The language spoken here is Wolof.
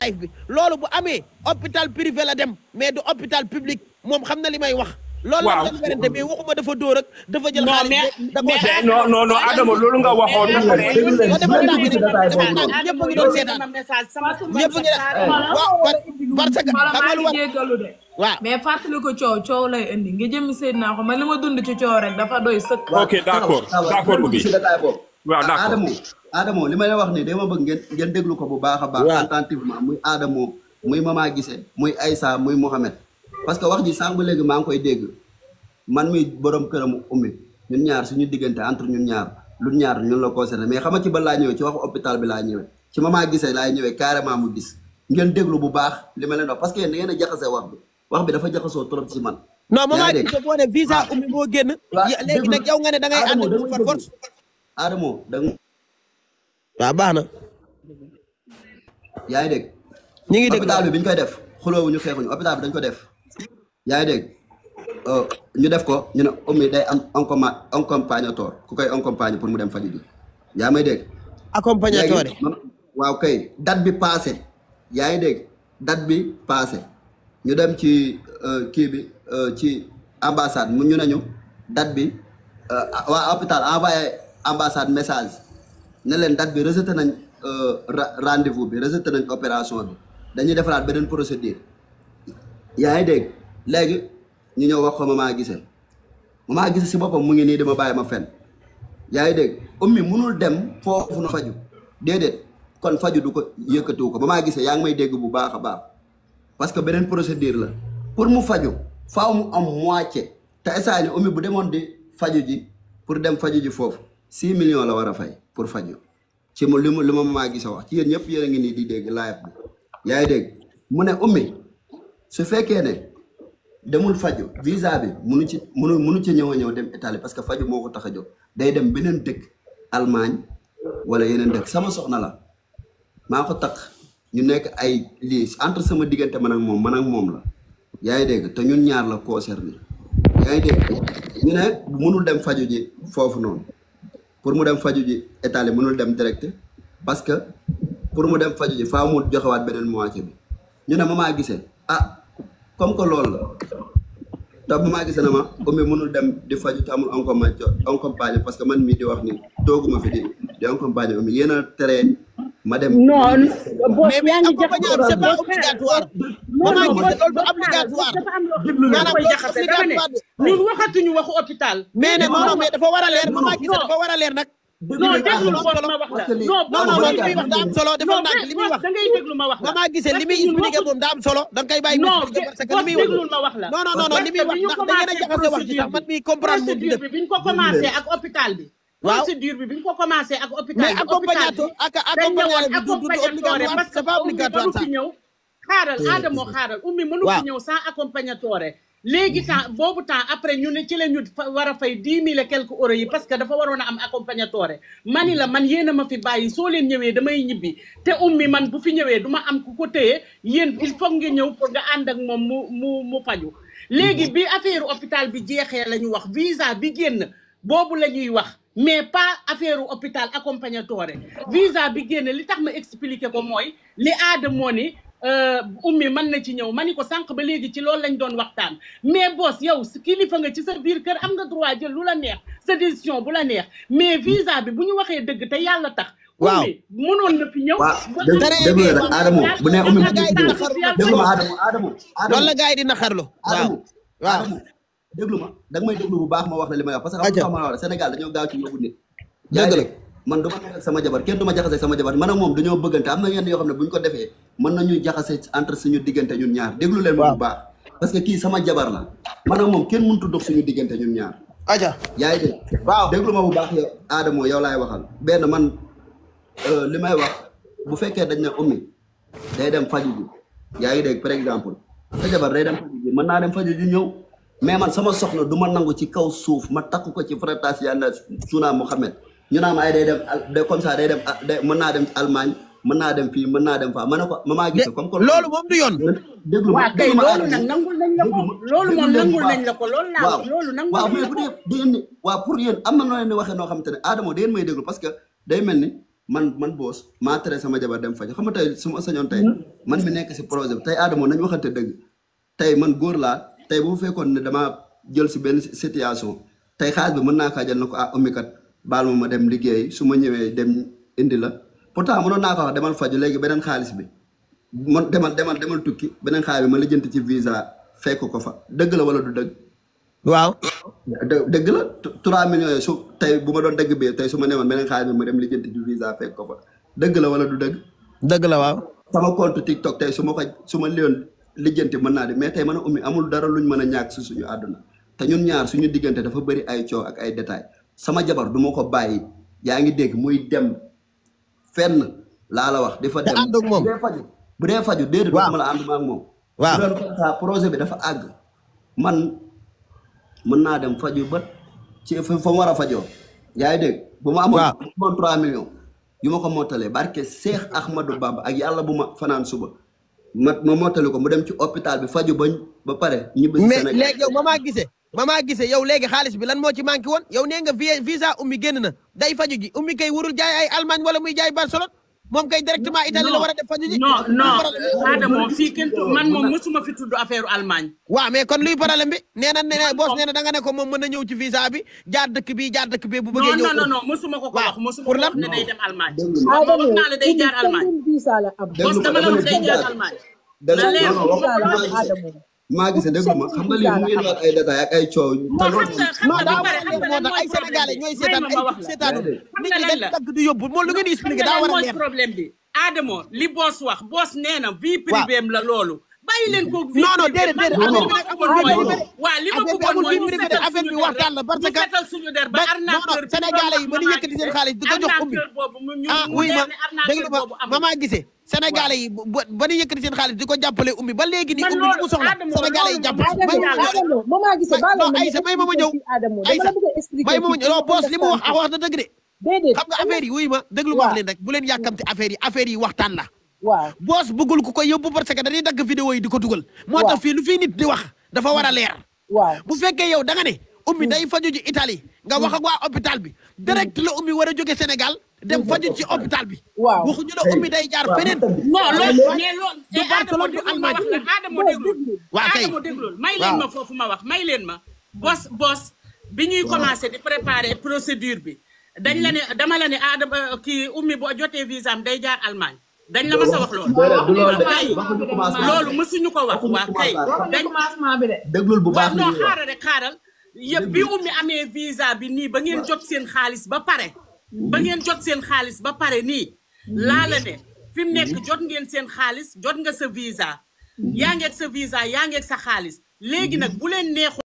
live bi loolu bu amee hôpital privé la dem mais du hôpital public moom xam na li may wax. loolu la ñu werante mais waxuma dafa dóor ak dafa jël xaalis non Adama loolu nga waxoon ñëpp ngi doon seetaan ñëpp ngi waaw parce que xamal wax waaw mais fàttali ko coow lay indi nga jëm Seydina ko man li ma dund ci coow rek dafa doy sëkk. ok d'accord Oumy waaw d'accord Adamo li may wax nii dama bëgg ngeen déglu ko bu baax a baax attentivement muy Adamo muy Mama Guissé muy Aïssa muy Mohamed parce que wax ji sànq ba léegi maa ngi koy dégg man muy borom këram Oumy ñun ñaar suñu diggante entre ñun ñaar ñun la concerné mais xam nga ci ba laa ñëwee ci waxu hôpital bi laa ñëwee ci Mama Guissé laay ñëwee carrément mu gis ngeen déglu bu baax li ma leen wax parce que yéen da ngeen a jaxase wax bi dafa jaxasoo trop ci man. non Mama Guissé boo ne visa Oumy moo génn. léegi nag yow nga ne da ngay ànd ak par force. Adamo waaw baax na. yaa ngi dégg. ñu ngi dégg hôpital bi bi ñu koy def xuloowuñu xeexuñu hôpital bi dañ ko def. yaa ngi dégg ñu def ko ñu ne Oumy day am accompagnateur ku koy accompagner pour mu dem faju ji yaa may dégg. accompagnateur waaw kay date bi passé yaa ngi dégg date bi passé ñu dem ci kii bi ci ambassade mu ñu nañu date bi waa hôpital envoyé ambassade message ne leen date bi rejeté nañ rendez-vous bi rejeté nañ opération bi dañuy defaraat beneen procédure yaa ngi dégg léegi ñu ñëw wax ko Mama Guissé si boppam mu ngi nii dama bàyyi ma fen yaa ngi dégg Oumy munul dem foofu na faju déedéet kon faju du ko yëkkatiwu ko Mama Guissé yaa ngi may dégg bu baax a baax parce que beneen procédure la pour mu faju faaw mu am moitié te instant ni Oumy bu demoon di faju ji pour dem faju ji foofu 6 millions la war a fay pour faju ci li ma Mama Guissé wax ci yéen ñëpp yéen a ngi nii di dégg live bi yaa ngi dégg mu ne Oumy su fekkee ne demul faju visa bi munu ci ñëw dem Italie parce que faju moo ko tax a jóg day dem beneen dëkk Allemagne wala yeneen dëkk sama soxna la maa ko takk ñu nekk ay lii entre sama diggante man ak moom la yaa ngi dégg te ñun ñaar la concerné yaa ngi dégg ñu ne mënul dem faju ji foofu noonu pour mu dem faju ji Italie mënul dem direct parce que pour mu dem faju ji faa mu joxewaat beneen moitié bi ñu ne Mama Guissé comme que loolu la te Mama Guissé na ma Oumy mënul dem di faju te amul accompagné parce que man mii di wax ni tooguma fi di accompagné Oumy yéen a tere ma dem. non mais accompagnement c'est pas obligatoire. Mama Guissé loolu du obligatoire. maanaam koy jaxase dama ne ñun waxatuñu waxu hôpital. mais ne non mais dafa war a leer Mama Guissé dafa war a leer nag. non déglu ma wax la non li muy wax daa am solo dafa naan li muy wax da ngay déglu ma wax la. Mama Guissé li muy expliqué moom daa am solo da nga koy bàyyi mu expliqué parce que li muy wax déglu ma wax la. non li muy wax ndax da ngeen a jaxase wax ji tax man mi comprendre moom procédure bi biñ ko commencé ak hôpital bi. procédure bi biñ ko commencé ak hôpital bi. mais accompagnateur bi du obligatoire c'est pas obligatoire ça. xaaral Adamo xaaral Oumy mënu fi ñëw sans accompagnateur léegi temps boobu temps après ñu ne ci la ñu war a fay 10 000 et quelques euros yi parce que dafa waroon a am accompagnateur mani la man yéen a ma fi bàyyi soo leen ñëwee damay ñibbi te Oumy man bu fi ñëwee du ma am ku ko téye yéen il faut nga ñëw pour nga ànd ak moom mu faju léegi bi affaire hôpital bi jeexee la ñu wax visa bi génn boobu la ñuy wax mais pas affaire hôpital accompagnateur visa bi génn li tax ma expliquer ko mooy li Adamo ni Oumy mën na ci ñëw ma ni ko sànq ba léegi ci loolu lañ doon waxtaan mais boss yow kilifa nga ci sa biir kër am nga droit jël lu la neex sa décision bu la neex mais visa bi bu ñu waxee dëgg te yàlla tax. waaw Oumy mënoon na fi ñëw. déglu la Adamo bu ne Oumy déglu ma Adamo loolu la gars yi di naxarlu. waaw déglu ma danga may déglu bu baax ma wax la li may wax parce que xam nga ma wax Sénégal dañoo gaaw ci yóbbu nit. dëgg man du ma nekk ak sama jabar kenn du ma jaxase sama jabar man ak moom dañoo bëggante am na yenn yoo xam ne bu ñu ko defee mën nañu jaxase entre suñu diggante ñun ñaar déglu leen ma bu baax parce que kii sama jabar la man ak moom kenn mënut a dox suñu diggante ñun ñaar aja yaa ngi dégg waaw déglu ma bu baax yow Adamo yow laay waxal benn man li may wax bu fekkee dañ ne Oumy day dem faju ji yaa ngi dégg par exemple sa jabar day dem faju ji mën naa dem faju ji ñëw mais man sama soxna du ma nangu ci kaw suuf ma takku ko ci faratas yàlla Suna Mohamed ñu naan ay day dem comme ça day dem mën naa dem Allemagne mën naa dem fii mën naa dem faa ma ne ko Mama Guissé comme que loolu moom du yoon. déglu ma waaw kay loolu nag nangul nañ la ko loolu moom nangul nañ la ko loolu laa loolu nangul waaw mais bu dee da ngeen ni waaw pour yéen am na noo leen di waxee noo xamante ne Adamo da ngeen may déglu parce que day mel ni man boos maa tere sama jabar dem faju xam nga tey su ma sañoon tey man mi nekk si projet bi tey Adamo nañu waxante dëgg tey man góor laa tey bu fekkoon ne damaa jël si benn situation tey xaalis bi mën naa kaa jël na ko ummi kat baal ma dem liggéey su ma ñëwee dem indi la pourtant mënoon naa ko wax demal faju léegi beneen xaalis bi man demal tukki beneen xaalis bi ma lijjanti ci visa fekk ko fa dëgg la wala du dëgg waaw dëgg la 3 millions yi su tey bu ma doon dëgg bee tey su ma newoon beneen xaalis bi ma dem lijjanti ci visa fekk ko fa dëgg la wala du dëgg dëgg la waaw sama compte TikTok tey su ma liyoon lijjanti mën naa di mais tey mën a ummi amul dara luñ mën a ñàkk si suñu àdduna te ñun ñaar suñu diggante dafa bëri ay coow ak ay détails sama jabar du ma ko bàyyi yaa ngi dégg muy dem fenn laa la wax di fa dem bu dee faju déedéet ma la ànduma ak moom bu doon comme ça projet bi dafa àgg man mën naa dem faju ba ci fa mu war a fajoo yaa ngi dégg bu ma amoon 3 millions yu ma ko mottalee barke Cheikh Ahmadou Bamba ak yàlla bu ma fanaan suba ma mottali ko mu dem ci hôpital bi faju ba pare ñibbi mais léegi yow Mama Guissé yow léegi xaalis bi lan moo ci manqué woon yow nee nga visa ummi génn na day faju ji ummi kay warul jaay ay Allemagne wala muy jaay Barcelone moom kay directement Italie la war a def faju ji non Adamo fii kenn man moom mësuma fi tudd affaire Allemagne waaw mais kon luy problème bi nee na boss nee na da nga ne ko moom mën na ñëw ci visa bi jaar dëkk bi bu bëggee ñëw non mësuma ko wax mësuma ko wax ne day dem Allemagne wax naa la day jaar Allemagne boss dama la wax day jaar Allemagne maa gisee dégg ma xam nga lii mu ngi doon ay détails ak ay coow. ay sénégalais ñooy seetaan ay seetaanu nit ñi dañ dagg du yóbbu moom lu ngeen di expliqué daa war a leer problème bi Adamo li boss wax boss nee na vie privée am la loolu bàyyi leen ko vie non déedéet waaw li ma bëggoon mooy ñu seetal affaire bi waxtaan la parce que seetal suñu der ba arnaqueur sénégalais yi ba ñu yëkkati seen xaalis di ko jox ummi wuy ma dégg ma Mama Guissé sénégalais yi ba ñu yëkkati seen xaalis di ko jàppale ummi ba léegi nii ummi lu mu soxla sénégalais yi jàpp Mama Guissé Aïssa may ma ñëw Aïssa may ma ñëw non boss li mu wax na dëgg de xam nga affaire yi wuy ma déglu ma wax leen rek bu leen yàkkamti affaire yi waxtaan la waaw boos bëggul ku koy yóbbu parce que dañuy dagg vidéo yi di ko dugal moo tax fii lu fii nit di wax dafa war a leer waaw bu fekkee yow da nga ne ummi day faju ji Italie nga wax ak waa hôpital bi direct la ummi war a jóge Sénégal dem faju ci hôpital bi waaw waxuñu la ummi day jaar feneen non loolu mais loolu du Barcelone du Allemagne Adamo déglul waa kay Adamo déglul may leen ma foofu ma wax may leen ma boss bi ñuy commencé di préparer procédure bi dañ la ne dama la ne Adamo kii ummi boo jotee visa am day jaar Allemagne dañ la mës a wax loolu mësuñu ko wax waa kay dañ déglul bu baax non xaaral yëpp bi ummi amee visa bi nii ba ngeen jot seen xaalis ba pare nii laa la ne fi mu nekk jot ngeen seen xaalis jot nga sa visa yaa ngeeg sa visa yaa ngeeg sa xaalis léegi nag bu leen neexoon